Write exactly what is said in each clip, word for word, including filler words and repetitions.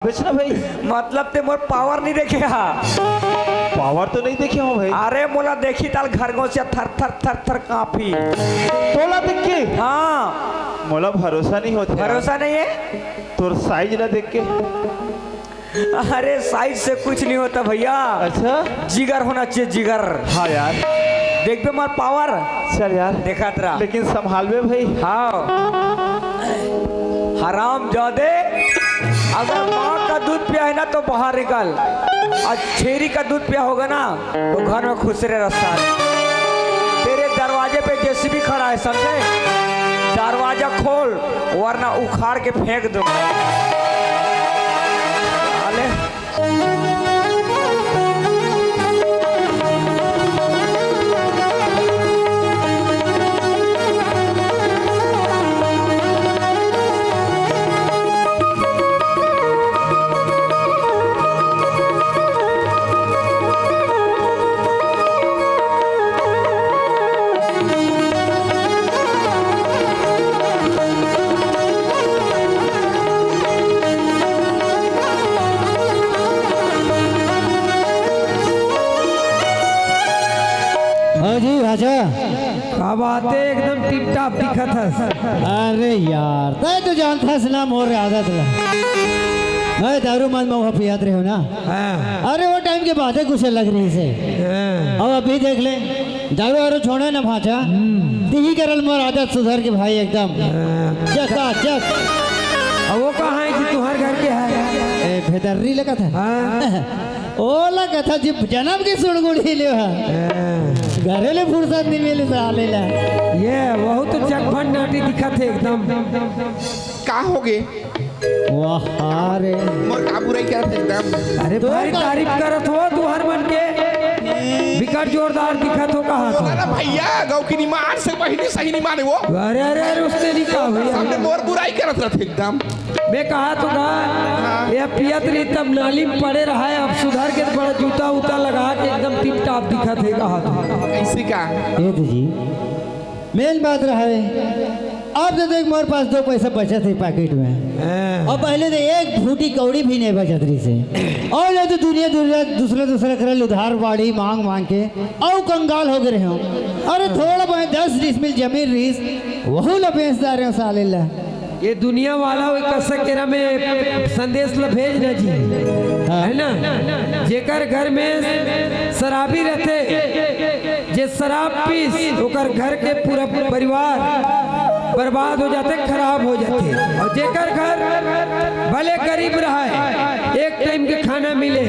कुछ ना भाई। मतलब ते मोर पावर नहीं देखे हा? पावर तो नहीं देखे हो भाई। अरे मोला देखी ताल घर गोसिया थर थर थर थर कांपी। तोला देख के? हाँ। मोला भरोसा नहीं होता। भरोसा नहीं है? तोर साइज ला देख के। अरे साइज से कुछ नहीं होता भैया। अच्छा? जिगर होना चाहिए, जिगर। हाँ यार। देखबे मोर पावर। चल यार। देखत रहा। लेकिन संभालबे भाई। हाँ। हराम जादे, अगर माँ का दूध पिया है ना तो बाहर निकल, और छेरी का दूध पिया होगा ना तो घर में खुश रहे रस्ता। तेरे दरवाजे पे जेसीबी खड़ा है, समझे? दरवाजा खोल, वरना उखाड़ के फेंक दूंगा। साले। हाँ जी, राजा। का बात है, एकदम टिप टाप दिखत हस। अरे यार, तय तो जानत हस ना मोर आदत ला। मैं दारू मन मउहा पियत रहे हो ना। हाँ। अरे वो टाइम के बातें कुछ अलग रही से। हाँ। अब अभी देख ले, दारू वारू छोड़े ना भांचा। हम्म। तिही करल मोर आदत सुधर के भाई एकदम। हाँ। चकाचक। अब वो कहाँ है जी, तुम्हारे घर के है? ए, भेदर्री लगा था। हाँ। ओला कथा जी, जन्म के सुड़गुड़ी ले हा। हाँ। घरे ले फुर्सत नहीं मिले साले ला। ये बहुत चकभन नाटी दिखत है एकदम। का हो गे? वाह रे। मोर का बुराई करत है एकदम? अरे तो भारी का तारीफ करत हो तू हर मन के। हम्म। बिकट जोरदार दिखत हो कहा तो। अरे भैया, गौ की निमान से बहिनी सही नहीं माने वो। अरे, अरे, अरे, उसने नहीं कहा भैया। सामने मोर बुराई करत रहत है एकदम। मैं कहा तो का, हाँ। ये पियत रही तब नाली में पड़े रहा है, अब सुधर के बड़ा जूता उता लगा के एकदम टिप टाप दिखत है कहा तो। ऐसे का? ये तो जी, मेन बात रहा है। अब तो देख, मोर पास दो पैसा बचत है पॉकेट में। हाँ। और पहले तो एक फूटी कौड़ी भी नहीं बचत रही से। और ये तो दुनिया, दुनिया, दूसरा, दूसरा करल उधार बाड़ी मांग, मांग के, और कंगाल हो गए रहे हो। अरे, थोड़ा बहुत दस डिसमिल जमीन रहीस, वहू ला बेच डारे हो साले ला। ये दुनिया वाला वो कस केरा में संदेश ला भेज ना जी, हाँ। है ना? जेकर घर में शराबी रहते, जे शराब पीस, ओकर घर के पूरा परिवार बर्बाद हो जाते, खराब हो जाते। और जेकर घर भले गरीब रहे, एक टाइम के खाना मिले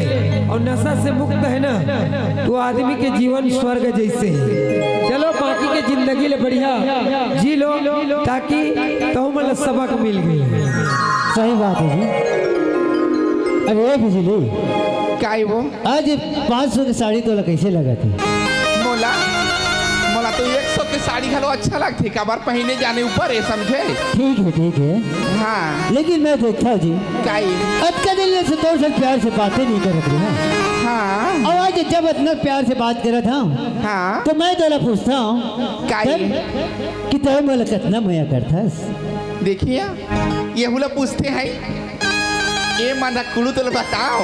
और नशा से मुक्त है ना, तो आदमी के जीवन स्वर्ग जैसे है। चलो, बाकी के जिंदगी ले बढ़िया जी लो, ताकि तहु मन ला सबक मिल गई। सही बात है जी। अरे बिजली, का है वो? आज पाँच सौ के साड़ी तोला कैसे लगत हे? मोला, मोला तो एक सौ के साड़ी घलो अच्छा लगथे, काबर पहिने जाने ऊपर है, समझे? ठीक है, ठीक है। हाँ। लेकिन मैं देखता हूँ जी, काई? अतका दिन ले से तोर से प्यार से बातें नहीं करत रहे हैं। हाँ। और आज जब इतना प्यार से बात करत हूँ, हाँ। तो मैं तोला पूछता हूँ, काई? तब कि तोर मोला कितना मया करथस? देखिए, ये हुला पूछते हैं। ए मन कुलू तोला बताओ,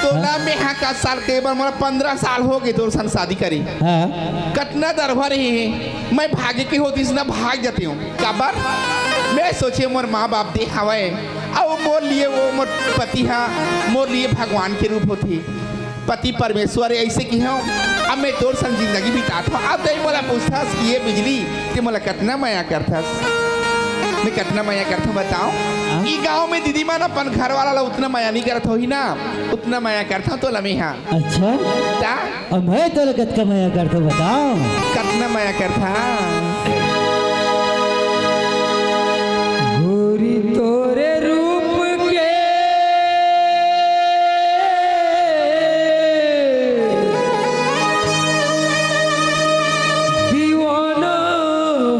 तोला हाँ? मेहा का साल के बर मोला पंद्रह साल हो गए तोर संग शादी करे। हाँ। कतना दरभर हे, मैं भागे के होतीस ना भाग जाते हूँ। काबर? मैं सोचे मोर माँ बाप दे हवय, अउ मोर लिए वो मोर पति हा मोर लिए भगवान के रूप होथे। पति परमेश्वर ऐसे कि हूँ, अब मैं तोर संग जिंदगी बितात हूँ। अब तई मोला पूछथस कि ये बिजली, ते मोला कतना मया करथस? मैं कतना मया करथों बताओ? हाँ? ई गांव में दीदी मन अपन घर वाला ला उतना मया नहीं करत होही ना, उतना मया करथों तोला मेहा। अच्छा? ता? अब मैं तोला कतका मया करथों बताओ? कतना मया करथा? गोरी तोरे रूप के दीवाना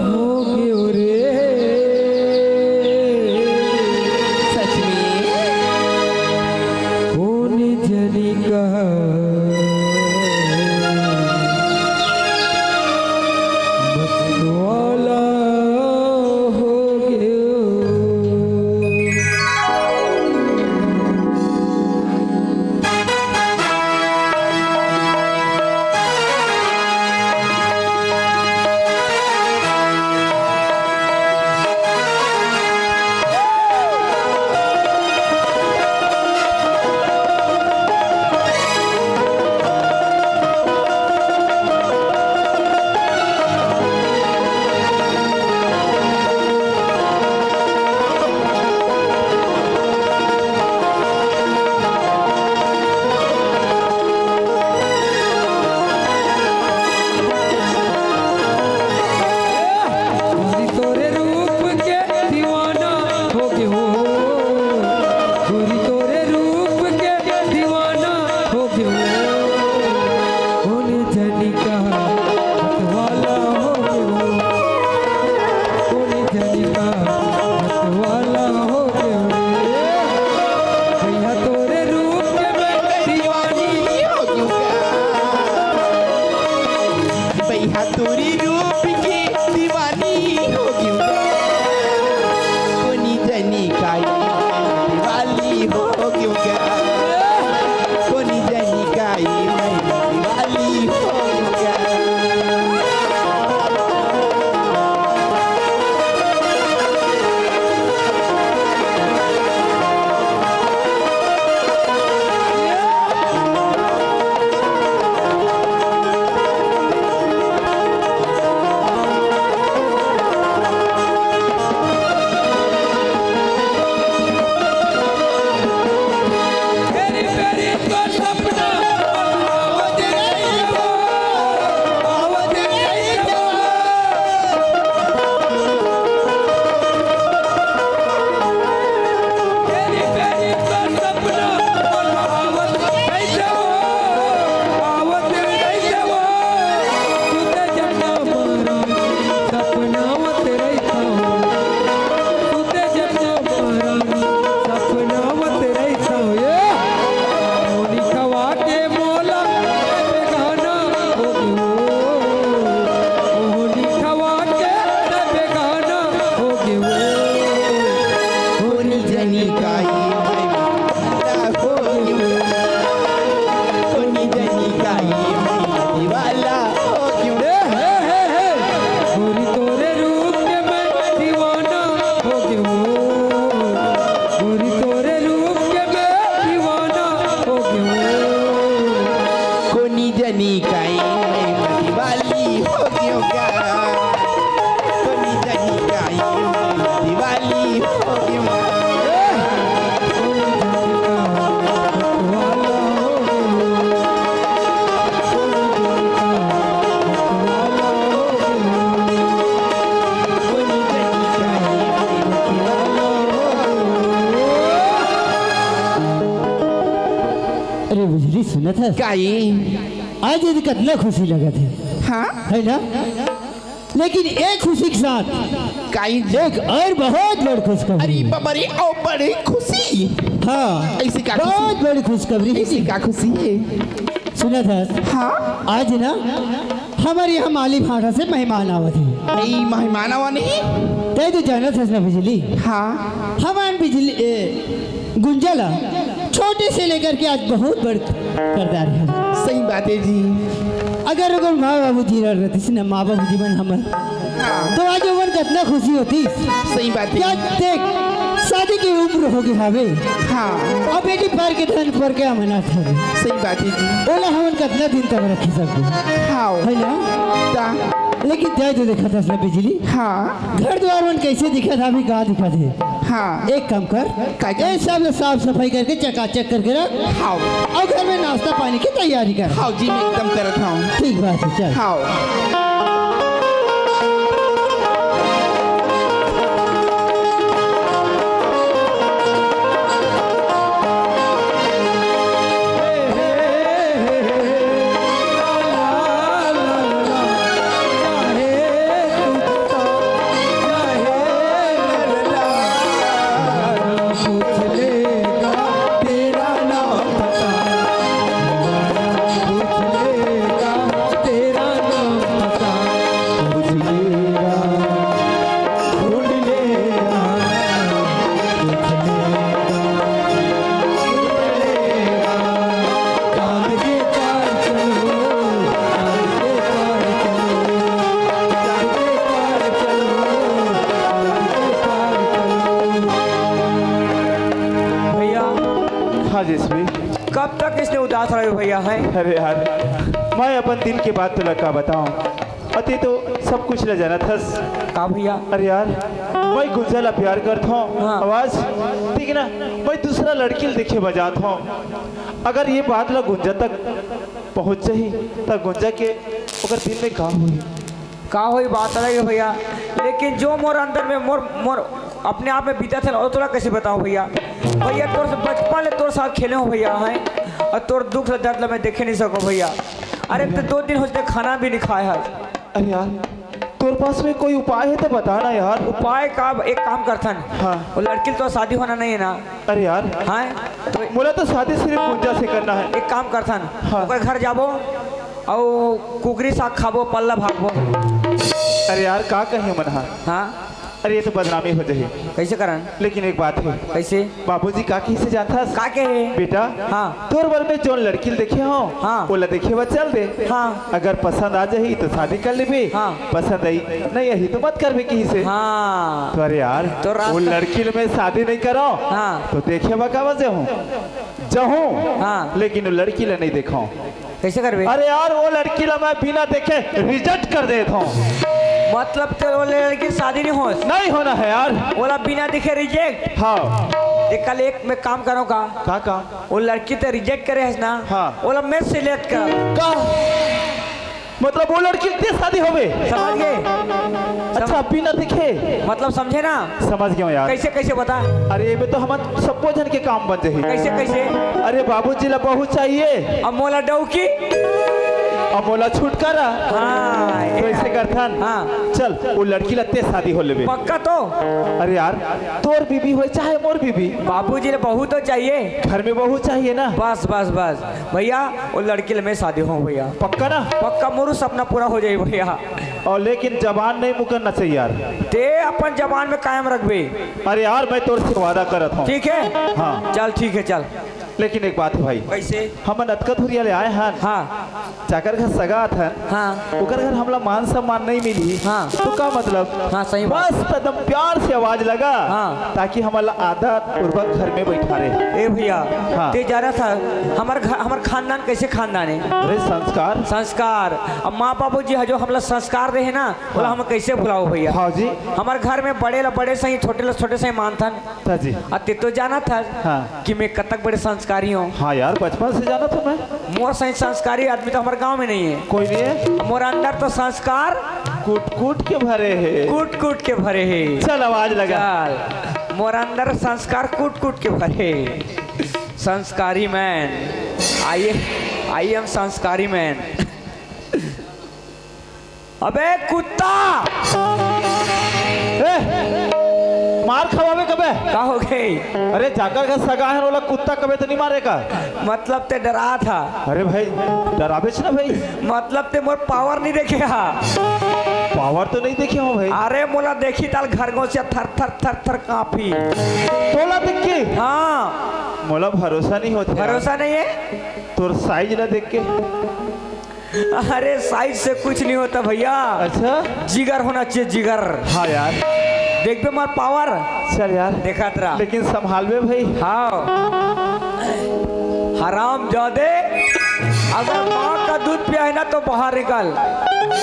हो गयो रे। सच में? कौन जनी कहा मतवाला हो गयो। अरे बिजली, सुनत हस? काई? आज ये कतना खुशी लगत हे, हाँ? है ना? लेकिन एक खुशी के साथ काई? एक और बहुत बड़ खुशखबरी अरे हे। बाबा रे, ओ बड़ी खुशी। हाँ, ऐसी का खुशी? बहुत बड़ी खुशखबरी हे। ऐसी का खुशी हे? सुनत हस? हाँ? आज ना हमर यहाँ माली भांठा से मेहमान आवत हे। ई मेहमान आवा नहीं? तैं तो जानत हस ना बिजली? हाँ। हमन बिजली, ए, गुंजा ला छोटे से लेकर के आज बहुत बड़ कर डारे हन। सही बात हे जी। अगर ओकर माँ बाबूजी रह रहतिस ना, माँ बाबूजी मन हमर, हाँ। तो आज ओमन कतना खुशी होतिस। सही बात हे। क्या देख, शादी के उम्र हो गे हवे। हाँ। अउ बेटी पर के धन पर के अमानत हवे। सही बात हे जी। ओला हमन कतना दिन तक रखी सकबो? हाँ। है ना? ता। लेकिन तैं तो देखत हस ना बिजली। हाँ। घर दुवार मन कैसे दिखत हे, अभी का दिखत हे? हाँ। एक काम कर, का, का? ये सब ला साफ सफाई करके चकाचक करके रख। हाँ। अउ घर में नाश्ता पानी की तैयारी कर। हाँ जी, मैं एकदम करत हूँ। ठीक बात हे, चल। हाँ। भैया, हाँ यशवी। कब तक इसने उदास रहे भैया, हैं? अरे यार, मैं अपन दिल के बात तोला का बताऊं? अते तो सब कुछ ल जानत हस। का भैया? अरे यार, मैं गुंजा ला प्यार करत हूँ। हाँ। अउ आज, ठीक ना, मैं दूसरा लड़की ल देखे बर जात हूँ। अगर ये बात ला गुंजा तक पहुँच जाही, त गुंजा के ओकर दिल में का होही? का होही, बात अलग हे भैया, लेकिन जो मोर अंदर में मोर, मोर अपने आप में बीतत हे ना, वो तोला कैसे बताऊं भैया? भैया, तोर से बचपन ले तोर साथ खेले हूँ भैया, हैं? अउ तोर दुख ले दर्द ले मैं देखे नहीं सकूं भैया। अरे, तैं दो दिन हो चुके खाना भी नहीं खाए हस। अरे यार, तोर पास में कोई उपाय हे तो बता ना यार। उपाय का? एक काम करथन। हाँ। वो लड़की तो शादी होना नहीं हे ना? अरे यार, हाँ? तो मोला तो शादी सिर्फ गुंजा से करना हे। एक काम करथन, हाँ। ओकर घर जाबो अउ कुकरी साग खाबो, पल्ला भागबो। अरे यार, का कही मन हा? हाँ। अरे, ये तो बदनामी हो जाही। कैसे करन? लेकिन एक बात हे। कैसे? बाबूजी का कहिसे जानथस? का कहे? बेटा, हाँ। तोर बर में जोन लड़की ल देखे हूँ, हाँ। ओला देखे बर चल दे। हाँ। अगर पसंद आ जाही तो शादी कर लेबे। हाँ। पसंद आई, नहीं आही तो मत करबे कहिसे। हाँ। तो अरे यार, तो रास्ता वो लड़की ल मैं शादी नहीं करो, हाँ। तो देखे बर का वजह हूँ? जाहूं, हाँ। लेकिन वो लड़की ला नहीं देखो। कैसे करबे? अरे यार, वो लड़की ला मैं बिना देखे reject कर देत हूँ। मतलब तो वो लड़की शादी नहीं हो? नहीं होना हे यार। ओला बिना देखे reject? हाँ। एक कल एक मैं काम करो का? का काम? वो लड़की तो reject करे हस ना? हाँ। ओला मैं select कर। का? मतलब वो लड़की के शादी होवे? समझ गए? अच्छा, बिना देखे? मतलब समझे ना? समझ गया हूँ यार। कैसे, कैसे बता? अरे, ये तो हमन सबो झन के काम बन जाही। कैसे, कैसे? अरे, बाबूजी ला बहू चाहिए। अब मोला डौकी? अब मोला छुटकारा। हाँ, तो ये ऐसे करथन। हाँ। चल, वो लड़की ला तैं शादी हो लेबे। पक्का तो? अरे यार, तोर बीबी होय चाहे मोर बीबी। बाबूजी ला बहू तो चाहिए। घर में बहू चाहिए ना। बस, बस, बस। भैया, वो लड़की ले मैं शादी हूँ भैया। पक्का ना? पक्का, मोरो सपना पूरा हो जाए भैया। अउ लेकिन जबान नहीं मुकरना चाहिए यार। तैं अपन जबान में कायम रखबे। अरे यार, मैं तोर से वादा करत हूँ। ठीक है? हाँ। चल, ठीक है, चल। लेकिन एक बात हे भाई। कैसे? हमन अतका दूरिहा ले आए हन। हाँ। जाकर घर सगा आथन। हाँ। ओकर घर हमला मान सम्मान नहीं मिली। हाँ। तो का मतलब? हाँ, सही बात। मस्त एकदम प्यार से आवाज लगा। हाँ। ताकि हमला आदर पूर्वक घर में बैठारे। ए भैया, हाँ। तैं जानत हस, हमर घ-, हमर खानदान कैसे खानदान हे? अरे संस्कार। संस्कार। अब माँ बाबूजी ह जो हमला संस्कार दे हे ना, ओला हाँ। हम कैसे भुलाओ भैया? हाँ जी। हमर घर में बड़े ला बड़े सही, छोटे ला छोटे सही मानथन। ता जी। अउ तैं तो जानत हस हाँ। कि मैं कतक बड़े संस्कारी हूँ। हाँ यार, बचपन से जानत हूँ मैं। मोर सही संस्कारी आदमी तो हमर गांव में नहीं हे। कोई नहीं हे? मोर अंदर तो संस्कार कूट कूट के भरे हे। कूट कूट के भरे हे। चल, आवाज लगा। चल, मोर अंदर संस्कार कूट कूट के भरे हे। संस्कारी मैन। आई आई एम संस्कारी मैन। अबे कुत्ता। ए, मार खवावे कबे? का हो गई? अरे जाकर का सगा है, ओला कुत्ता कबे तो नहीं मारेगा। मतलब ते डरा था। अरे भाई, डराबेच ना भाई। मतलब ते मोर पावर नहीं देखे हा। पावर तो नहीं देखे हो भाई। अरे मोला देखी ताल घर गो से थर थर थर थर कांपी। तोला देख के? हाँ। मोला भरोसा नहीं होता। भरोसा नहीं है? तोर साइज ला देख के। अरे साइज से कुछ नहीं होता भैया। अच्छा। जिगर होना चाहिए, जिगर। हाँ यार। देख बे मार पावर। चल यार। देखत रहा। लेकिन संभाल बे भाई। हाँ। हराम जादे, अगर माँ का दूध पिया है ना तो बाहर निकल,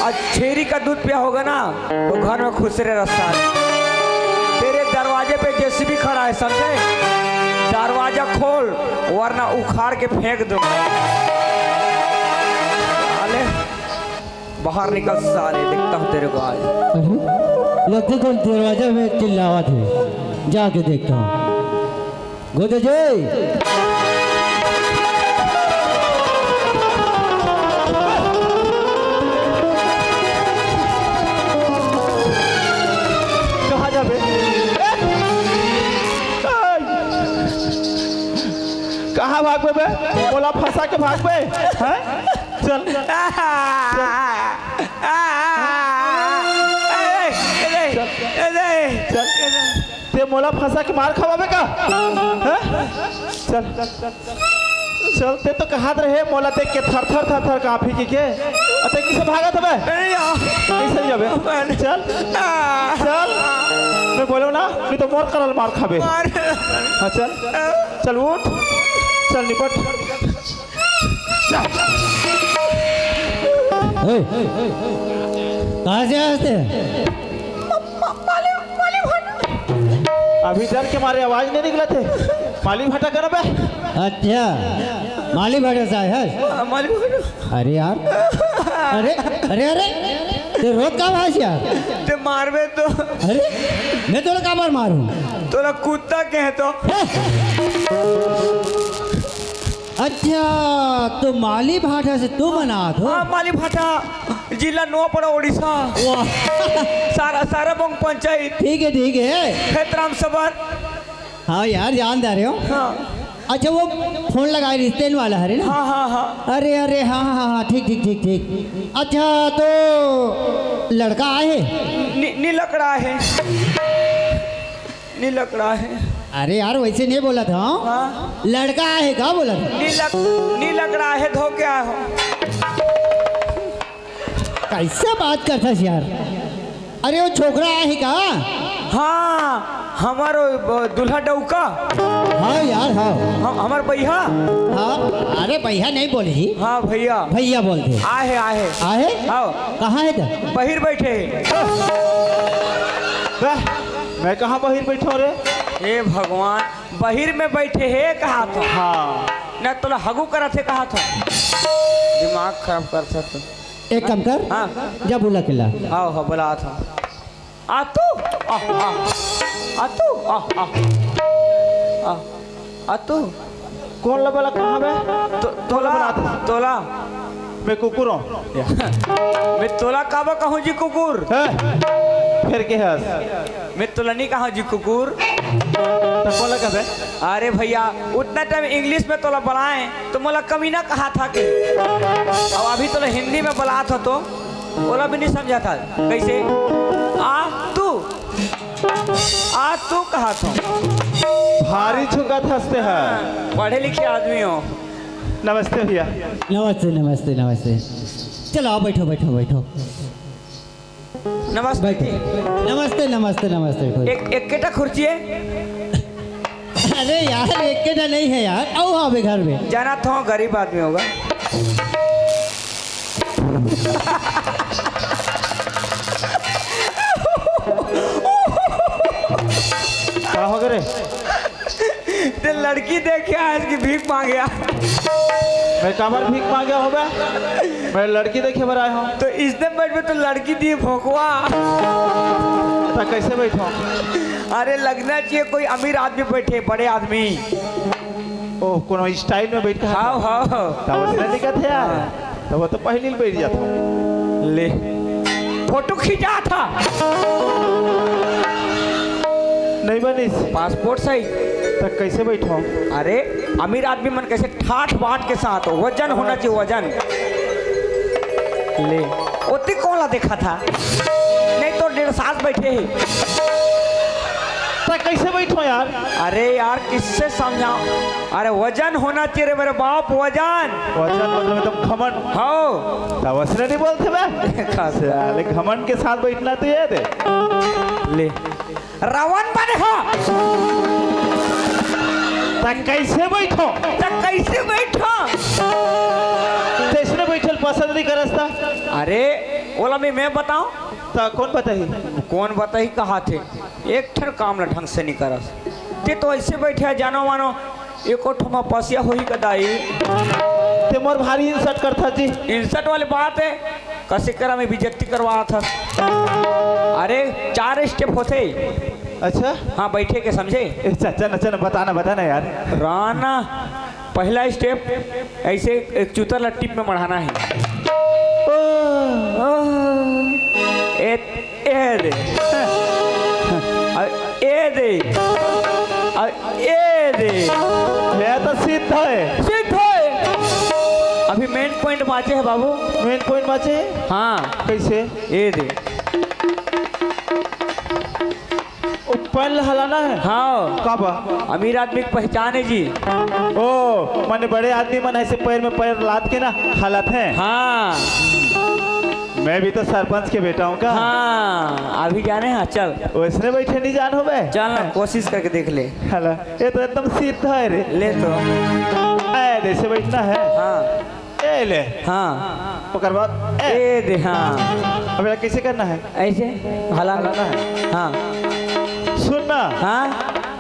और छेरी का दूध पिया होगा ना तो घर में खुश रहे रस्ता। तेरे दरवाजे पे जेसीबी खड़ा है, समझे? दरवाजा खोल, वरना उखाड़ के फेंक दूंगा। साले, बाहर निकल साले, देखता हूँ तेरे को आज। अरे, लगता है कोई दरवाजा में चिल्लावा थे। जाके देखता हूँ। गोदे जी। कहाँ जाबे? कहाँ भागबे बे? मोला फंसा के भागबे? हैं? चल। चल। ते मोला फंसा के मार खवाबे का? हैं? चल। चल, ते तो कहत रहे मोला देख के थर थर थर थर कांपी के, के? अते किसे भागत हबे? अरे यार। कैसे जाबे? चल। चल। मैं बोलो ना, नहीं तो मोर करल मार खाबे। हाँ, चल। चल उठ। चल निपट। ए, कहाँ से आए थे? अभी डर के मारे आवाज नहीं निकला थे। माली भाटा कर बे। अच्छा, माली भाटा से आए है। मालूम है ना? अरे यार, अरे अरे अरे, ते रोत का भाष यार? ते मारबे तो। अरे, मैं तोला काबर मारूं? तोला कुत्ता कहे तो। अच्छा, तो माली भाटा से तू बनात हो? हाँ, माली भाटा, जिला नोआपड़ा, उड़ीसा। वाह, सारा सारा बंग पंचायत। ठीक है ठीक है। खेतराम सबर। हाँ यार, जानदार हो। हाँ। अच्छा, वो फोन लगाए रिश्ते वाला है ना? हाँ हाँ हाँ। अरे अरे, हाँ हाँ हाँ, ठीक ठीक ठीक ठीक। अच्छा, तो लड़का आए? नी, नी लकड़ा है। नी लकड़ा है। अरे यार, वैसे नहीं बोला था। हाँ। लड़का आए का बोला था? नी लक, नी लकड़ा है, धो के आए हो। कैसे बात करता है यार? अरे, वो छोकरा आए का? हाँ, हमारो ब-, दूल्हा डौका। हाँ यार, हाँ। हम, हमार भैया। हाँ, अरे भैया नहीं बोले जी, हाँ भैया। भैया बोलते। आहे, आहे। आहे? आओ। कहाँ है तो? बहिर बैठे हैं। बे, मैं कहाँ बहिर बैठो रे? हे भगवान, बहिर में बैठे है कहा था। हाँ। न तोला हगू करत है कहा था। दिमाग खराब कर सकते। एक काम कर, हाँ। जा बुला के ला। आओ, हाँ, बोला था। आ तू, आ, आ, आ तू, आ, आ, आ, आ तू। कौन ला बोला, कहाँ बे? तो, तोला, तोला। मैं कुकुर हूँ। मैं तोला काबा कहूँ जी कुकुर? हैं? फिर के हंस? मैं तोला नहीं कहा जी कुकुर। तो कौन ला कहबे? अरे भैया, उतना टाइम इंग्लिश में तोला बुलाए तो मोला कमीना कहा था कि, अब अभी तोला हिंदी में बुलात हो तो ओला भी नहीं समझा था। कैसे? आ तू, आ तू कहा था। भारी झुकत हंसते हैं। पढ़े लिखे आदमी हो। नमस्ते भैया। नमस्ते, नमस्ते, नमस्ते। चलो, आओ, बैठो, बैठो, बैठो। नमस्ते बैठो। जी। नमस्ते, नमस्ते, नमस्ते। एक, एक केटा खुर्ची है? अरे यार, एक केटा नहीं है यार, आओ, आओ, अभी घर में। जाना था, गरीब आदमी होगा। का हो गे रे? ते लड़की देखे आज की भीख मांगे। मैं काबर भीख मांगे हो बे? मैं लड़की देखे बर आए हूँ। तो इसने बैठ में तो लड़की दिए भोकवा। तो कैसे बैठो? अरे लगना चाहिए कोई अमीर आदमी बैठे, बड़े आदमी। ओ, कोनो स्टाइल में बैठ के हाथ हाव, हाव। तब उसने दिक्कत है यार। हाँ। तब वो तो पहली बैठ जाता। ले। फोटो खिंचा था। नहीं बनिस। पासपोर्ट सही। त कैसे बैठो? अरे, अमीर आदमी मन कैसे ठाठ बाट के साथ, वजन होना चाहिए, वजन। ले, ओती कौन ला देखा था? नहीं तो डेढ़ सास बैठे ही। त कैसे बैठो यार? अरे यार, किससे समझाओ? अरे, वजन होना चाहिए रे मेरे बाप, वजन। वजन मतलब एकदम घमंड। हाँ। तब उसने नहीं बोलते बे। देखा से। साले, घमंड के साथ बैठना तो ये दे। ले। रावण बने हो। त कैसे बैठो? त कैसे बैठो? तैसने बैठल पसंद नहीं करस त। अरे, ओला मैं, मैं बताऊं? त कौन बताही? कौन बताही कहा थे? एक ठन काम ला ढंग से नहीं करस। ते तो ऐसे बैठे है, जानो मानो, एको ठो मा पसिया होही का दाई। ते मोर भारी insult करथा जी। Insult वाली बात है, कसे करा मैं बेइज्जती करवा था। अरे, चार step होथे। अच्छा? हाँ, बैठे के समझे? ए, च-, चल, चल, बताना, बताना यार। राना, पहला step ऐसे एक चूतर ला टीप में मढ़ाना है। ओ। ए, ए दे। आ, ए दे। आ, ए दे। ये तो सीधा है। सीधा है। अभी main point बाचे है बाबू। Main point बाचे है? हाँ। कैसे? ए दे। ओ, पैर ला हलाना है? हाँ। काबर? अमीर आदमी की पहचान है जी। ओ, माने बड़े आदमी मन ऐसे पैर में पैर लाद के ना हलाथे। हाँ। मैं भी तो सरपंच के बेटा हूँ का? हाँ, अभी जाने हैं, चल। वैसने बैठे नहीं जान हो बे? चल ना, कोशिश करके देख ले। हला, ये तो एकदम सीधा है रे। ले तो। ए, जैसे बैठना है। हाँ। ए ले। हाँ। ओकर बाद ए। ए दे, हाँ। अब एला कैसे करना है? ऐसे हलाना। हलाना है। हाँ। सुन ना। हाँ।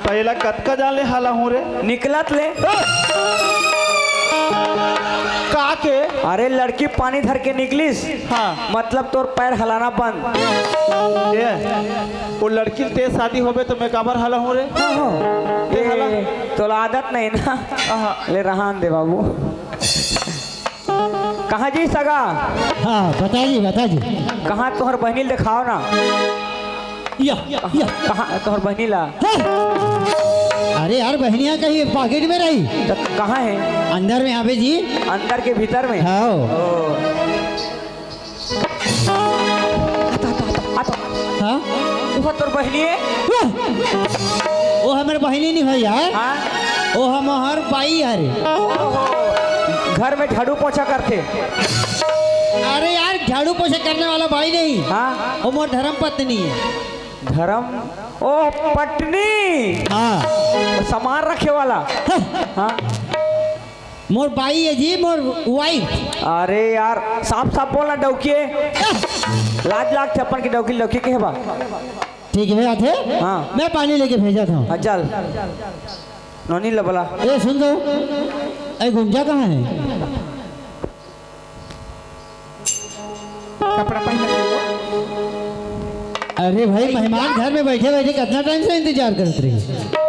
त एला कतका जान ले हलाहूँ रे? निकलत ले। का के? अरे, लड़की पानी धर के निकलिस। हाँ। मतलब तोर पैर हलाना बंद। ए, वो लड़की ते शादी होबे तो मैं काबर हलाहूँ रे? हाँ, हाँ। ते हला। ए, तोला आदत नहीं ना। आहा। ले रहन दे बाबू। कहाँ जी सगा? हाँ, बता जी, बता जी। कहाँ तोहर बहिनी ल देखाव ना। या, या। कहाँ तोहर बहिनी ला? हे! अरे यार, बहिनिया कहीं पॉकेट में रही। त कहाँ है? अंदर में आवे जी। अंदर के भीतर में? हाँ। ओ। आता, आता, आता, आता। हाँ? वो तोर बहिनी है? वाह! वो हमर बहिनी नहीं हो यार। हाँ? वो हमर बाई है रे। ओहो, घर में झाड़ू पोछा करथे। अरे यार, झाड़ू पोछा करने वाला बाई नहीं। हाँ? वो मोर धर्म पत्नी है। धर्म, ओ पत्नी। हाँ। वो सामान रखे वाला। हाँ। हाँ। मोर बाई है जी, मोर wife। अरे यार, साफ साफ बोल ना, डौकी है। लाज लागथे अपन के डौकी, डौकी के बा। ठीक है, आथे। हाँ। मैं पानी लेके भेजत हूँ। हाँ, चल। नोनी ल बला। ए, सुन तो। ए, गुंजा कहाँ है? कपड़ा पहन के वो। अरे भाई, मेहमान घर में बैठे बैठे कितना टाइम से इंतजार करत रही।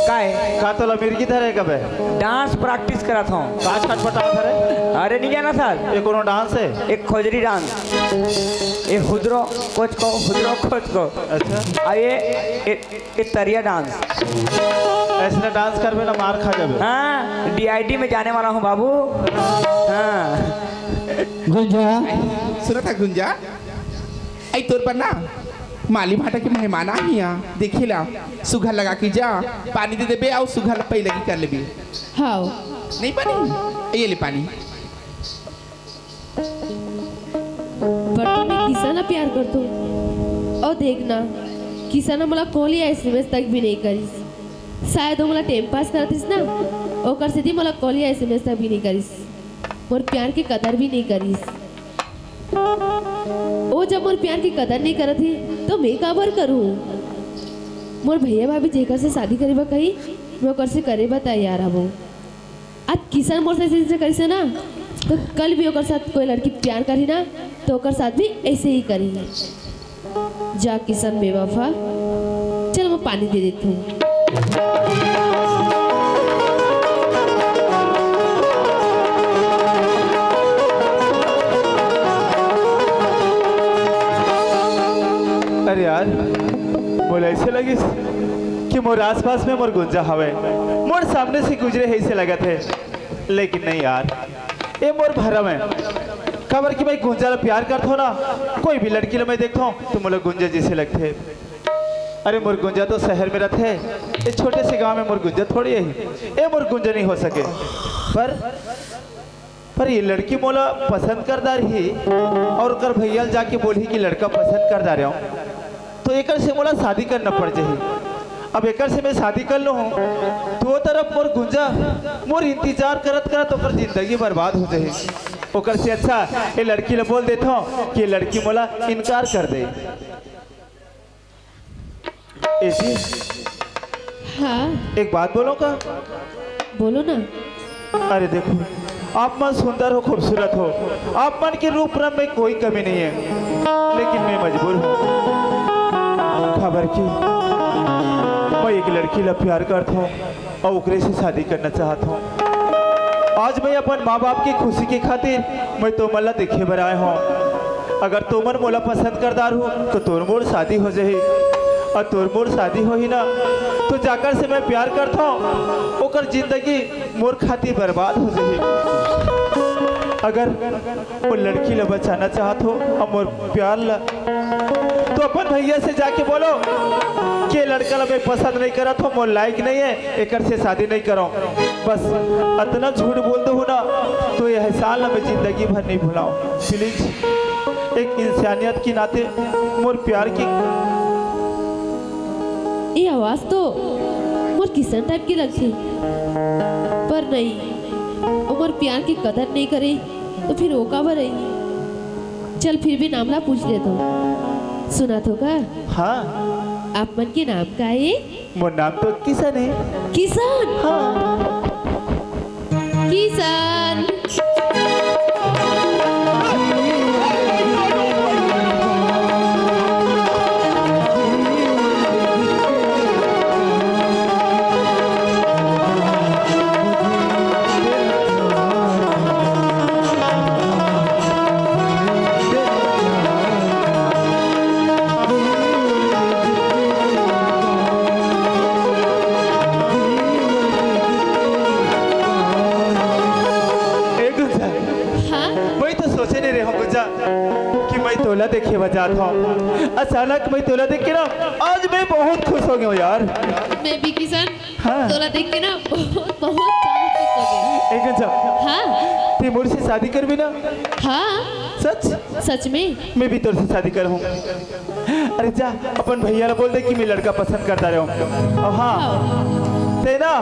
काय? का तोला मिर्गी धरे कबे? Dance practice करत हूँ। का छटपटात हरे? अरे नहीं जाना सर। ये कोनो dance है? एक खोजरी dance। ये हुदरो कोच को, हुदरो कोच को। अच्छा। आ ये, ये, ये तरिया dance। ऐसने dance करबे ना, मार खा जाबे। हाँ, D I D में जाने वाला हूँ बाबू। हाँ। गुंजा। सुना था गुंजा? ऐ तोर बर ना, माली भाटा के मेहमान आही, देखे ला, सुघर लगा के जा, पानी दे देबे, अउ सुघर ला पैलगी कर लेबे। हाव। नहीं पानी? ये ले पानी। बट मैं किसा ला प्यार करथों। अउ देख ना, किसा ना मोला call या S M S तक भी नहीं करिस। शायद वो मोला टाइम पास करत रहिस ना, ओकर सेती मोला कॉल या एसएमएस तक भी नहीं करिस, मोर प्यार के कदर भी नहीं करिस। वो जब मोर प्यार के कदर नहीं करत ही, तो मैं काबर करूँ? मोर भैया भाभी जेकर से शादी करे बर कही, मैं ओकर से करे बर तैयार हवं। आज किशन मोर से ऐसे करिस ना, तो कल भी ओकर साथ कोई लड़की प्यार करही ना, तो ओकर साथ भी ऐसे ही करही। जा किशन बेवफा, चल मैं पानी दे देती हूँ। अरे यार, मोला ऐसे लगिस कि मोर आसपास में मोर गुंजा हवे, मोर सामने से गुजरे हे ऐसे लगत हे, लेकिन नहीं यार, ये मोर भरम हे। काबर कि मैं गुंजा ला प्यार करत हों ना, कोई भी लड़की ला मैं देखत हों तो मोला गुंजा जैसे लगथे। अरे मोर गुंजा तो शहर में रहिथे, ये छोटे से गांव में मोर गुंजा थोड़ी हे, ये मोर गुंजा नहीं हो सके। पर पर ये लड़की मोला पसंद कर डारही और ओकर भैया ल जाके बोलही कि लड़का पसंद कर डारे हूँ, तो एकर से मोला शादी करना पड़ जाही। अब एकर से मैं शादी कर लूँ, तो वो तरफ मोर गुंजा मोर इंतजार करत करत ओकर जिंदगी बर्बाद हो जाही। ओकर से अच्छा ये लड़की ला बोल देता हूँ कि ये लड़की मोला इनकार कर दे। ए जी, हाँ। एक बात बोलूं का? बोलो ना। अरे देखो, आप मन सुंदर हो, खूबसूरत हो, आप मन के रूप रंग में कोई कमी नहीं है, लेकिन मैं मजबूर हूँ। काबर कि मैं एक लड़की ला प्यार करत हूँ और ओकरे से शादी करना चाहत हूँ। आज मैं अपन माँ बाप की खुशी के खातिर मैं तुमन ला देखे बर आए हूँ। अगर तुमन मोला पसंद कर डारहू तो तोर मोर शादी हो जाही, और तोर मोर शादी होही ना, तो जाकर से मैं प्यार करत हूँ, ओकर जिंदगी मोर खातिर बर्बाद हो जाही। अगर वो लड़की ला बचाना चाहत हो और मोर प्यार ला, तो अपन भैया से जाके बोलो कि ये लड़का ला मैं पसंद नहीं करत हो, मोर लायक नहीं है, एकर से शादी नहीं करो। बस अतना झूठ बोल दो ना, तो ये एहसान ला मैं जिंदगी भर नहीं भुलाऊं। प्लीज, एक इंसानियत के नाते मोर प्यार की ये आवाज तो मोर किशन टाइप की लगथे, पर नहीं, वो मोर प्यार की कदर नहीं करे, तो फिर वो काबर रही? चल, फिर भी नाम ला पूछ लेथों। सुनत हो का? हाँ। आप मन के नाम का हे? मोर नाम तो किशन हे। किशन? हाँ। किशन। ए गुंजा, हाँ? मैं तो सोचे नहीं रहे हूँ गुंजा कि मैं तोला देखे बर जात हूँ। अचानक मैं तोला देख के ना, आज मैं बहुत खुश हो गया हूँ यार। मैं भी किशन, हाँ। तोला देख के ना बहुत, बहुत ज्यादा खुश हो गया। ए गुंजा, हाँ। ते मोर से शादी करबे ना? हाँ। सच? सच में। मैं भी तोर से शादी करहूँ। अरे जा, अपन भैया ला बोल दे कि मैं लड़का पसंद करत हूँ। और हाँ, ते ना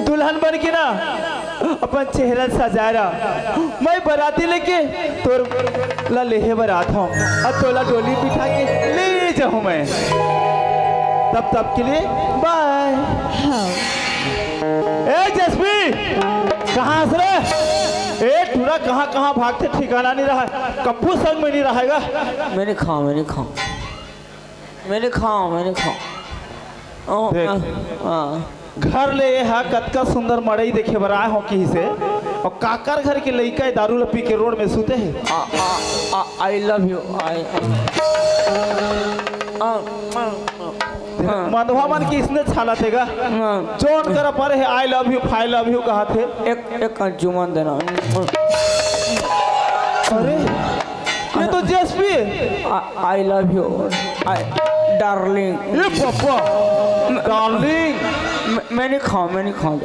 दुल्हन बन के ना अपन चेहरा सजा रहा। मैं बराती लेके तोर ला लेहे बर आत हूँ और तोला डोली बिठा के ले जाहूँ मैं। तब तक के लिए बाय। हाँ। ए जेएसपी, कहाँ हस रे? ए टूरा कहाँ कहाँ भागथे, ठिकाना नहीं रहा, कभू संग में नहीं रहेगा। मैं नहीं खाऊँ, मैं नहीं खाऊँ, मैं नहीं खाऊँ, मैं नहीं खाऊँ। ओ, देख। हाँ, हाँ। घर ले ये हा कतका सुंदर मड़ई देखे बर आए हो कहिसे, और काकर घर के लइका दारू ला पी के रोड में सूते हे। आ, आ, आ, I love you, I, आ, आ, आ, आ। हाँ। मंदवा मन के इसने छाला तेगा। हाँ। जोन कर परे हे, I love you, I love you कहा थे। एक, एक चुमन देना। अरे, ये तो जेएसपी हे। I, I love you, I, darling। ये पप्पा, darling। मैं, मैं नहीं खाऊँ, मैं नहीं खाऊँ।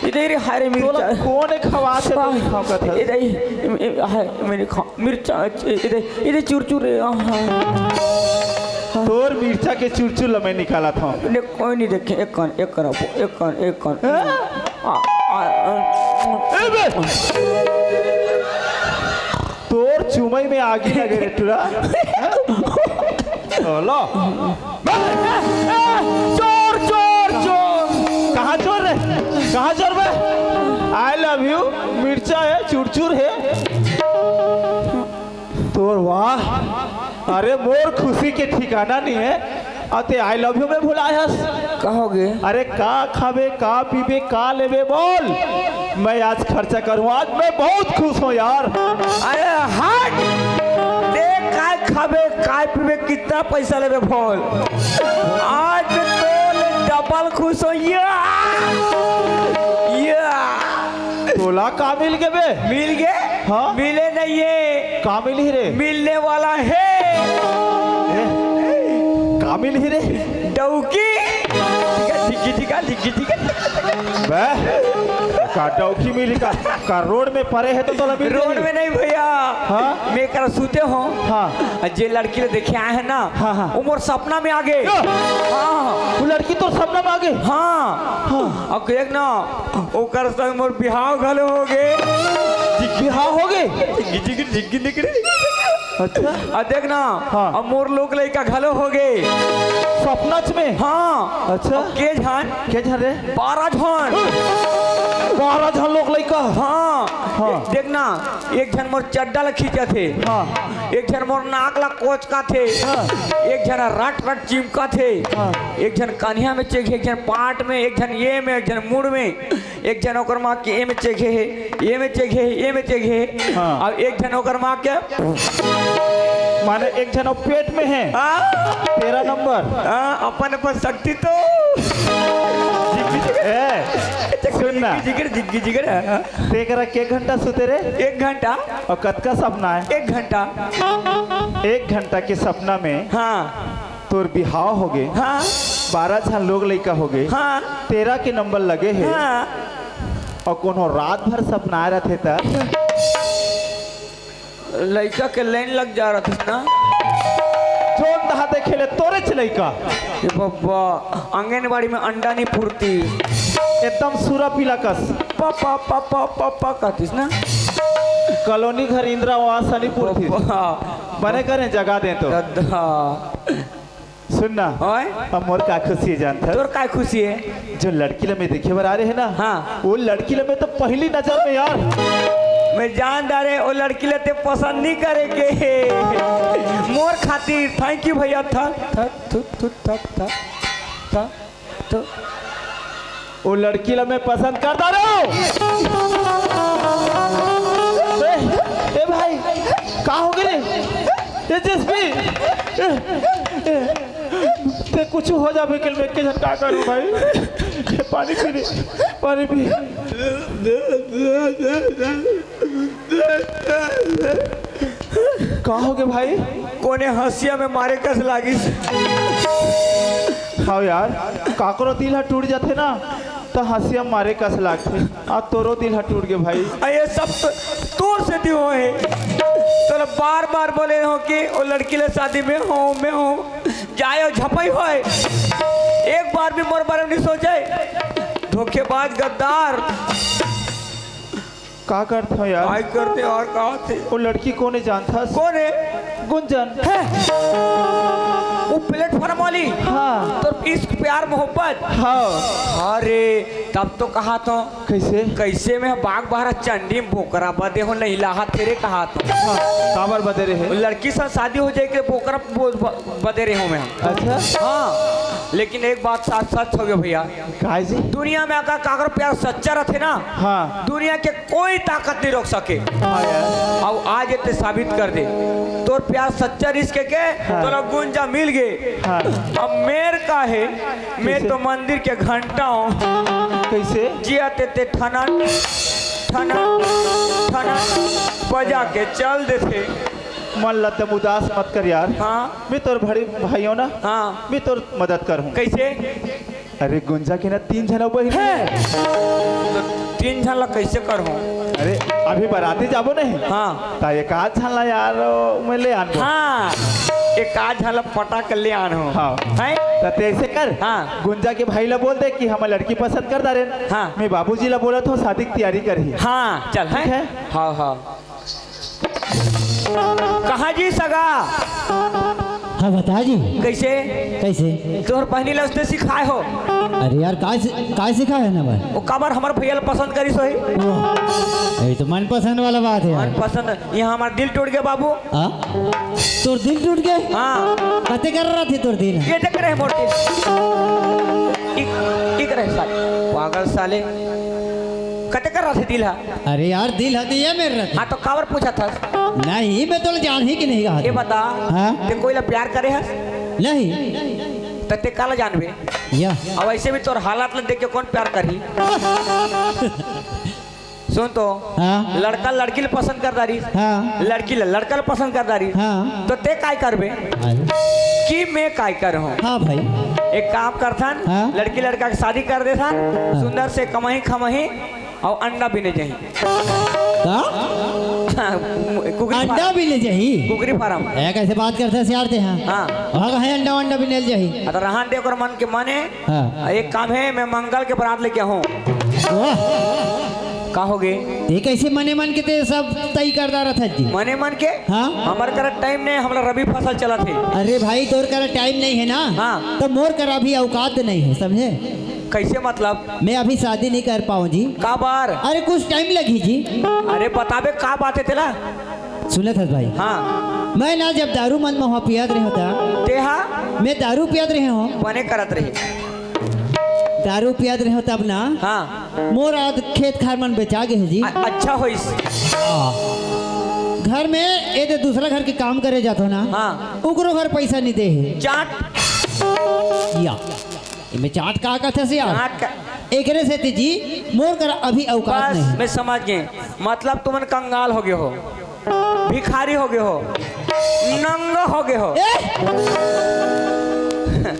इधर ही हरे तोला मिर्चा। कौन एक खवा से तो नहीं खाऊँ कथा। इधर ही, हाय, मैं नहीं खाऊँ। मिर्चा, इधर, इधर चुरचुरे, आहा। हाँ। तोर मिर्चा के चुरचुर ल मैं निकालत हंव। ले, कोई नहीं देखे, एक कन, एक कन, एक कन, एक कन। हाँ? आ, आ, आ, ए बे! तोर चुमई में आगी लगे रे टुरा। हाँ? चलो। चोर, चोर, चोर। कहाँ चोर रे? कहाँ चोर बे? I love you। मिर्चा हे, चुरचुर हे। तोर वाह, अरे मोर खुशी के ठिकाना नहीं है। अते I love you में भुलाए हस। का होगे? अरे का खाबे, का पीबे, का लेबे बोल, मैं आज खर्चा करूँ। आज मैं बहुत खुश हूँ यार। अरे हट, देख काय खाबे, काय पीबे, कितना पैसा लेबे बोल, आज तो डबल खुश हो। या, या। तोला का मिल गे बे? मिल गे? हाँ? मिले नहीं है। का मिलही रे? मिलने वाला है। ए, का मिलही रे? डौकी। ढिग्गी ढिगा, ढिग्गी ढिगा। बे, का डौकी मिली का? का रोड में परे हे तो तोला मिल रोड जाही? में नहीं भैया। हाँ? मैं कर सुते हूँ। हाँ। जे लड़की ल देखे आए हे ना, हाँ, हाँ। वो मोर सपना में आ गे। हाँ। वो लड़की तोर सपना में आ गे? हाँ। हाँ। अब देख ना, ओकर संग मोर बिहाव घलो हो गे। बिहाव हो गे? झिग्गी, झिग्गी, झिग्गी निकली। अच्छा। अब देख ना, हाँ। अब मोर लोग लइका घलो हो गे। सपनाच में? हाँ। अच्छा। अब के झन? के झन रे? बारह झन। बारह झन लोग लइका? हाँ। हाँ। देख ना, एक झन मोर चड्डा ल खींचत हे। हाँ। एक झन मोर नाक ल कोचकत हे। हाँ। एक झन रट रट चिमकत हे। हाँ। एक झन कनिहा में चेघे, एक झन पाट में, एक झन ये में, एक झन मुड़ में, एक झन ओकर माँ के ये में चेघे हे, ये में चेघे हे, ये में चेघे हे। हाँ। अउ एक झन ओकर माँ के माने एक झन पेट में हे। हाँ। तेरह नंबर। हाँ, अपन अपन शक्ति तो। ए, सुन ना। जिगर, जिगर, जिगर, हाँ। तेकरा के घंटा सुते रे? एक घंटा। अउ कतका सपना हे? एक घंटा। एक घंटा के सपना में हाँ। तोर बिहाव हो गे, हाँ। बारह झन लोग लइका हो गे, हाँ। तेरह के नंबर लगे हे, हाँ। अउ कोनो रात भर सपनाए रथे त? लइका के लाइन लग जा रथे ना। जोन दहा देखे ले तोरेच लइका। ए बब्बा, आंगनबाड़ी में अंडा नहीं फुरती। एकदम सूरा पीला कस। पापा, पापा, पापा कहतीस ना। कॉलोनी घर इंदिरा आवास नहीं फुरती। बब्बा। बने करें जगा दें तो। दद्दा। सुन ना, ओए? अब मोर का खुशी हे जानत हस? तोर का खुशी हे? जो लड़की ल मैं देखे बर आ रहे हे ना, हाँ। वो लड़की ल मैं तो पहली नजर में यार। मैं जान डारे, वो लड़की ल ते पसंद नहीं करे के। मोर खातिर, thank you भैया, था, था, थु, थु, था, था, था। तो वो लड़की ला मैं पसंद कर डारे हूँ। ए, ए भाई, का हो गे रे? ए जेएसपी, ए, ए, ते कुछ हो जाबे कल, मैं के झन का करूँ भाई? ये पानी पी ले, पानी पी। का हो गे भाई? कोने हंसिया में मारे कस लागिस। हाँ यार, काकरो दिल ह टूट जाथे ना, त हंसिया मारे कस लागथे। आ तोरो दिल ह टूट गे भाई। आ ये सब तो तोर सेती होए हे। तोला बार बार बोले हो कि वो लड़की ले शादी में हो, में हो, जाए हो झपई होए। एक बार भी मोर बारे में नहीं सोचे। धोखेबाज, गद्दार। का करथव यार? काय करथे और का होथे? वो लड़की कोन हे जानथस? कोन हे? गुंजन। हे? वो प्लेटफॉर्म वाली? हाँ। तोर इश्क प्यार मोहब्बत? हाँ। अरे, तब तो कहाथंव। कैसे? कैसे मैं बाग बहरा चंडी में बोकरा बदे हो नहीं लाहा तेरे कहाथंव। हाँ, काबर बदे रहे? वो लड़की से शादी हो जाए के बोकरा बो-, ब-, बदे रहे हो मैं। अच्छा। हाँ, लेकिन एक बात सच, सच हो गया भैया। काय जी? दुनिया में अगर काकर प्यार सच्चा रहते ना, हाँ। दुनिया के कोई ताकत नहीं रोक सके। हाँ यार। अब आज ये ते साबित कर दे, तोर प्यार सच्चा रिहिस के, के हाँ। तोला गुंजा मिल गे। हाँ। अब मेर का हे, मैं कैसे? तो मंदिर के घंटा हूँ। कैसे? जिया ते, ते ठनन, ठनन, ठनन बजा के चल देथे। मन ला तम उदास मत कर यार। हाँ। मैं तोर बड़े भाई हूँ ना। हाँ। मैं तोर मदद कर हूँ। कैसे? अरे गुंजा के ना तीन झन बहिनी हे। हे। तो तीन झन ला कैसे करहूं? अरे अभी बराती जाबो नहीं? हाँ। त एक आध झन ला यार मैं ले आनबो। हाँ। एक आध झन ला पटा के ले आन हो। हाँ। हैं? त तैसे कर। हाँ। गुंजा के भाई ला बोल दे कि हमर लड़की पसंद कर डारेन। हाँ। मैं बाबूजी ला बोलत हूँ, शादी की तैयारी करही। हाँ, चल, हैं? ठीक है। हाँ, हाँ। कहाँ जी सगा? हाँ, बता जी। कैसे? कैसे? तोहर बहनी ला उसने सिखाए हो? अरे यार, काय सि-, काय सिखाए हे ना भाई? वो काबर हमर भैया ला पसंद करिस होही? वाह, ये तो मनपसंद वाला बात है यार। मनपसंद। यहाँ हमार दिल टूट गया बाबू। हाँ? तोर दिल टूट गए? हाँ। कते कर रहा थे तोर दिल? ये देख रहे मोर दिल। इक, इक रहे साले। पागल साले। कते कर रहा थे दिल हा? अरे यार, दिल हा तो ये मेर रहा था। हाँ, तो काबर पूछा था? नहीं, मैं तो जान ही कि नहीं कहा ये था। बता, हाँ? ते कोई ला प्यार करे हस? नहीं। तो ते काला जानबे? या। अब ऐसे भी तोर हालात ला देख के कौन प्यार करही? सुन तो, हाँ। लड़का लड़की ला पसंद कर डारी। हाँ। लड़की ला लड़का ला पसंद कर डारी। हाँ। तो ते काय करबे? अरे। कि मैं काय करहूँ? हाँ भाई। एक काम करथन, हाँ। लड़की लड़का के शादी कर देथन, हाँ। सुंदर से कमाही खमाही और अंडा बिने जाही। का? हाँ, कुकरी अंडा फार्म। बिने जाही? कुकरी फार्म। ए, कैसे बात करथस यार ते, हाँ? हाँ। वहाँ कहाँ अंडा वंडा बिने जाही? अरे रहन दे, ओकर मन के माने। हाँ। एक काम है, मैं मंगल के बरात लेके आहूँ। वाह। का होगे? ये कैसे मने मन के ते सब तय कर डारत हस जी? मने मन के? हाँ। हमर करा टाइम नहीं, हमरा रबी फसल चलत हे। अरे भाई, तोर करा टाइम नहीं है ना? हाँ। तो मोर करा भी औकात नहीं है, समझे? कैसे मतलब? मैं अभी शादी नहीं कर पाऊँ जी। काबर? अरे कुछ टाइम लगी जी। अरे बताबे का बात है तेला? सुनत हस भाई? हाँ। मैं ना जब दारू मन महुआ पियत रहे होता, ते हा? मैं दारू पियत रहे हूँ। बने करत रहे। दारू पियत रहे हो तब ना? हाँ। मोर आज खेत खार मन बेचा गे हे जी। अ-, अच्छा होइस। घर में ये दे दूसरा घर के काम करे जात हो ना? हाँ। उकरो घर पैसा नहीं दे हे। चाट। या। इमे चाट का कथे से यार? चाट का। एकरे सेती जी, मोर करा अभी औकात बस, नहीं। मैं समझ गए। मतलब तुमन कंगाल हो गए हो। भिखारी हो गए हो, नंगा हो गए हो। ए!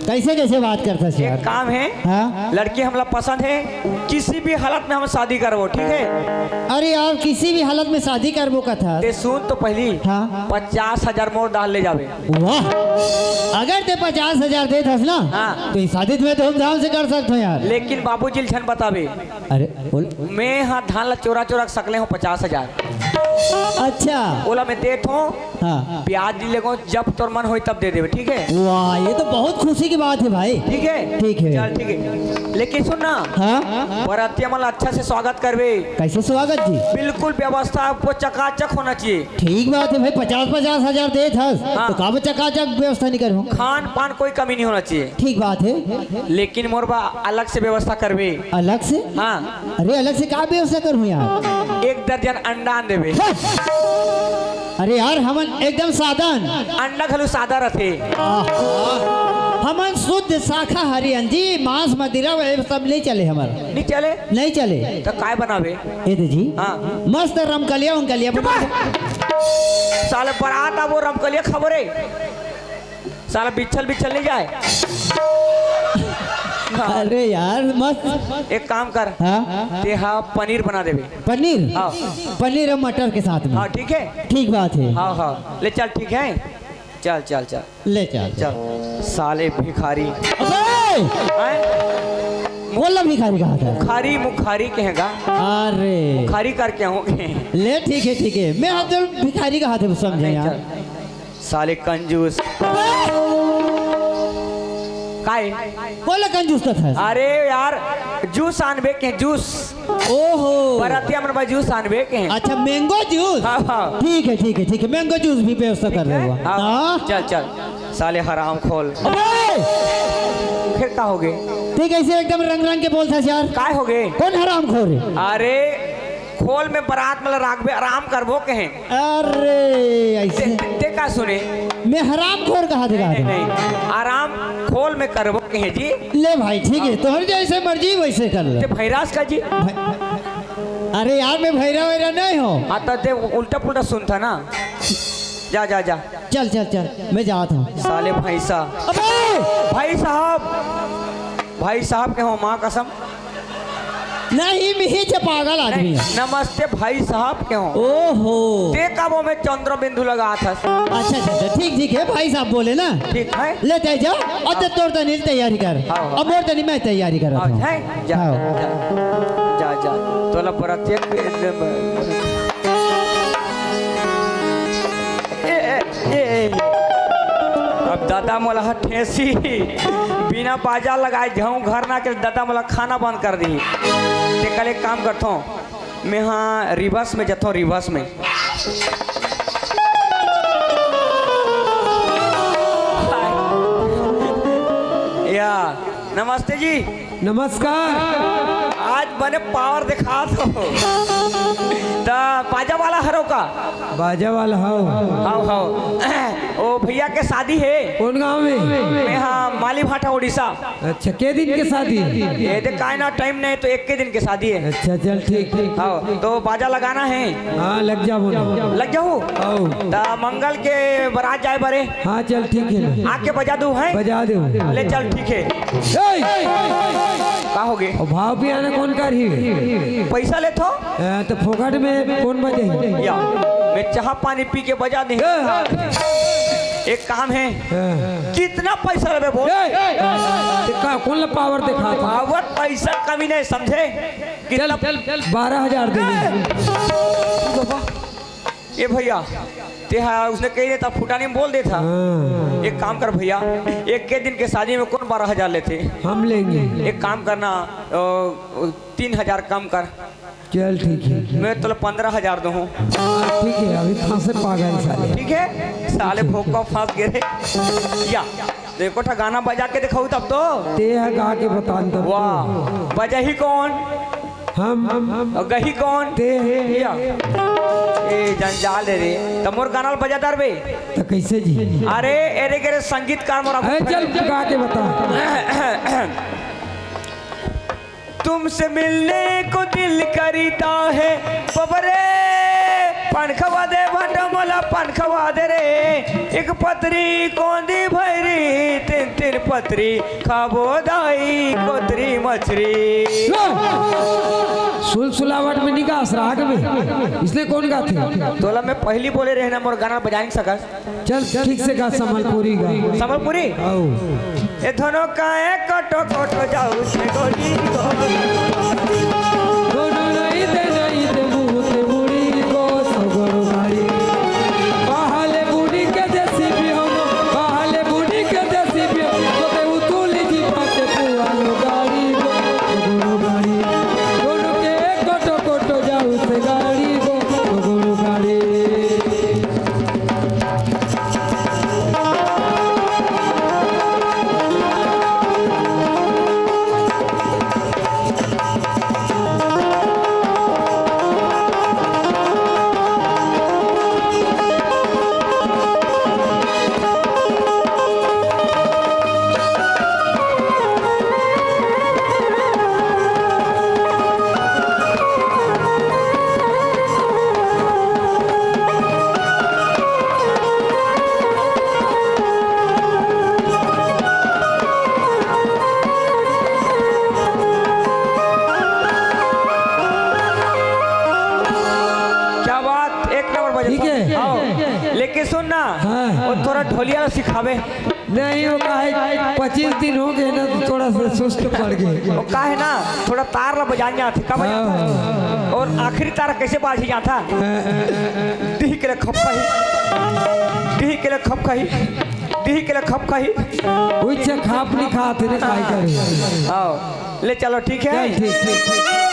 कैसे कैसे बात करता है एक यार? काम है, हाँ? लड़की हमला पसंद है, किसी भी हालत में हम शादी करबो, ठीक है? अरे यार, किसी भी हालत में शादी करबो कथा। ते सुन तो पहली, हाँ? पचास हजार मोर डाल ले जावे। वाह, अगर ते पचास हजार देत हस ना, हाँ। तो ये शादी तो मैं धूमधाम से कर सकता हूँ यार। लेकिन बाबूजी ल झन बतावे। अरे बोल। मैं हाँ धान ला चोरा चोरा सकले हूँ पचास हजार। अच्छा। ओला मैं देत हूँ, हाँ। ब्याज नहीं लेगो, जब तोर मन होई तब दे देवे, ठीक है? वाह, ये तो बहुत खुशी की बात है भाई। ठीक है? ठीक है। चल, ठीक है। लेकिन सुन ना, हाँ? बरातिया मन ला अच्छा से स्वागत करबे। कैसे स्वागत जी? बिल्कुल व्यवस्था आपको चकाचक होना चाहिए। ठीक बात है भाई, पचास पचास हजार देत हस, हाँ। तो का चकाचक व्यवस्था नहीं करूँ? खान पान कोई कमी नहीं होना चाहिए। ठीक बात है। लेकिन मोर बा अलग से व्यवस्था करबे। अलग से? हाँ। अरे, अलग से का व्यवस्था करूँ यार? एक दर्जन अंडा आन देबे। अरे यार, हमन एकदम सादा अन। अंडा घलो सादा रथे। आहा। हमन शुद्ध शाकाहारी अन जी, मांस मदिरा ये सब नहीं चले हमर। नहीं चले? नहीं चले। तो काय बनाबे? ये दे जी। हाँ। मस्त रमकलिया उमकलिया चुप बना। रह। साले बरात आबो रमकलिया खाबो रे। साला बिच्छल बिच्छल नहीं जाए। अरे यार, मस्त। एक काम कर, हाँ? ते हा पनीर बना देबे। पनीर? हाँ। पनीर और मटर के साथ में। हाँ, ठीक है। ठीक बात है। हाँ, हाँ, ले चल, ठीक है, चल, चल, चल। ले चल। चल, साले भिखारी। अबे! हैं? बोल ना, भिखारी कहा था। मुखारी, मुखारी कहेगा। अरे। मुखारी करके होंगे। ले, ठीक है, ठीक है, मैं हाथ जोड़ भिखारी कहा था, समझे नहीं, यार। चल। साले कंजूस। काय? बोला कंजूस तो था। अरे यार, जूस आनबे के जूस। ओहो। बरातिया मन बर जूस आनबे के। अच्छा, मैंगो जूस? हाँ, हाँ। ठीक है, ठीक है, ठीक है, मैंगो जूस भी व्यवस्था कर रहे हो। हाँ, हाँ। चल, चल। साले हराम खोल। अबे! फिर का हो गए? ठीक है, इसे एकदम रंग रंग के बोल था यार। काय हो गए? कौन हराम खोर है? अरे, खोल में बरात में राखबे, आराम करबो कहें। अरे, ऐसे ते, ते का सुने? मैं हराम खोर कहा दिखा नहीं, दे। नहीं, आराम खोल में करबो कहें जी। ले भाई, ठीक है, तोहर जैसे मर्जी वैसे कर ले। ते भैरास का जी? भै-, अरे यार, मैं भैरा वैरा नहीं हूँ। हाँ, तो ते उल्टा पुल्टा सुनता ना। जा, जा, जा। चल, चल, चल, मैं जाता हूँ। साले भैंसा। अबे! भाई साहब, भाई साहब के हो, माँ कसम। नहीं, मिहिच पागल आदमी हे। नमस्ते भाई साहब के हो। ओहो। ते का वो में चंद्र बिंदु लगात हस। अच्छा, अच्छा, अच्छा, ठीक, ठीक हे, भाई साहब बोले ना। ठीक हे। ले तैं जा, अउ ते तोर तनी तैयारी कर। हाँ, हाँ। अब मोर तनी मैं तैयारी करत हँव। जा, हाँ। जा, जा, जा। तोला प्रत्येक ए, ए, ए, ए। अब दादा मोला ह ठेसी, बिना बाजा लगाए जाहूँ घर ना के, दादा मोला खाना बंद कर दिही। तेकर ले एक काम करथों, मैं हा reverse में जथों, reverse में। या, नमस्ते जी। नमस्कार। आज बने power देखात हो। त बाजा वाला हरो का? बाजा वाला हव। हव, हव। ओ भैया के शादी हे। कोन गाँव में? मैं हा माली भाटा, उड़ीसा। अच्छा, के दिन के शादी? ए दे काय ना, time नहीं तो एक के दिन के शादी हे। अच्छा, चल ठीक, ठीक। हव, तो बाजा लगाना हे। हाँ, लग जाबो ना। लग जाहूँ? हव। त मंगल के बरात जाए बरे। हाँ, चल ठीक हे ना। आके बजा दूँ, हैं? बजा दे। ले चल, ठीक हे। ए! का होगे? अउ भाव पियाना कोन करही? पैसा लेथो? हाँ, त फोकट में कोन बजाही? या, मैं चाहा पानी पी के बजा दे। ए! एक काम हे। हाँ। कितना पैसा लेबे बोल? ए! ते का, कोन ला power देखात हस? Power पैसा कमी नहीं समझे। चल, चल, बारह हजार दे। ए! ए भैया, ते हा उसने कही देता, फुटानी में बोल देता। हाँ। एक काम कर भैया, एक के दिन के शादी में कोन बारह हजार लेथे? हम लेंगे। एक काम करना, अ, तीन हजार कम कर। चल ठीक हे। मैं तोला पंद्रह हजार दूँ। हाँ, ठीक हे, अभी फँसे पागल साले। ठीक हे, साले भोका फँस गे रे। या, देखो ठा गाना बजा के देखाहूँ तब तो। ते हा गा के बतान तब तो। वाह, बजाही कोन? हम। अउ गही कोन? ते हे। या। ए, जंजाल हे रे। त मोर गाना ल बजा डारबे। त कइसे जी? अरे, एरे गेरे संगीतकार मोर ए, चल, गा के बता। तुमसे मिलने को दिल करता है, बबरे, पनखवा दे भंटा मोला, पनखवा दे रे। एक पतरी कोंदी भैरी, तीन तीन पतरी खाबो दाई, कोतरी मछरी। सुलसुलावट में निकास राग में, इसने कोन गाथे? तोला मैं पहिली बोले रहेंव ना, मोर गाना बजा नइ सकस। चल, ठीक से गा, संबलपुरी गा। संबलपुरी? आओ। ए धनो काहे कटो कटो जाऊ से गोरी गो। कोनो नहीं दे नहीं दे मुँह ते मुड़ी को सगरो गाड़ी। पहले बूढ़ी के देसी भी हम, पहले बूढ़ी के देसी भी हम, तो ते उतुली जी पाते पुआलो गाड़ी गो, सगरो गाड़ी। कोनो के कटो कटो जाऊ से गाड़ी गो, सगरो गाड़ी। क्या बात, एक नंबर बजे। ठीक है। आओ, लेकिन सुन ना, हाँ। वो थोड़ा ढोलिया सिखावे। नहीं, वो काहे, पच्चीस दिन हो गए ना, तो थोड़ा सा सुस्त पड़ गए। वो काहे ना, थोड़ा तार ला बजान जात हे, का बजान? हाँ। और आखिरी तार कैसे बाजी जात हे? हाँ। टिही के ले खप खही, टिही के ले खप खही, टिही के ले खप खही। उइच खाप नहीं खात हे ना, काय करे? आओ, ले चलो, ठीक है? चल, ठीक, ठीक, ठीक।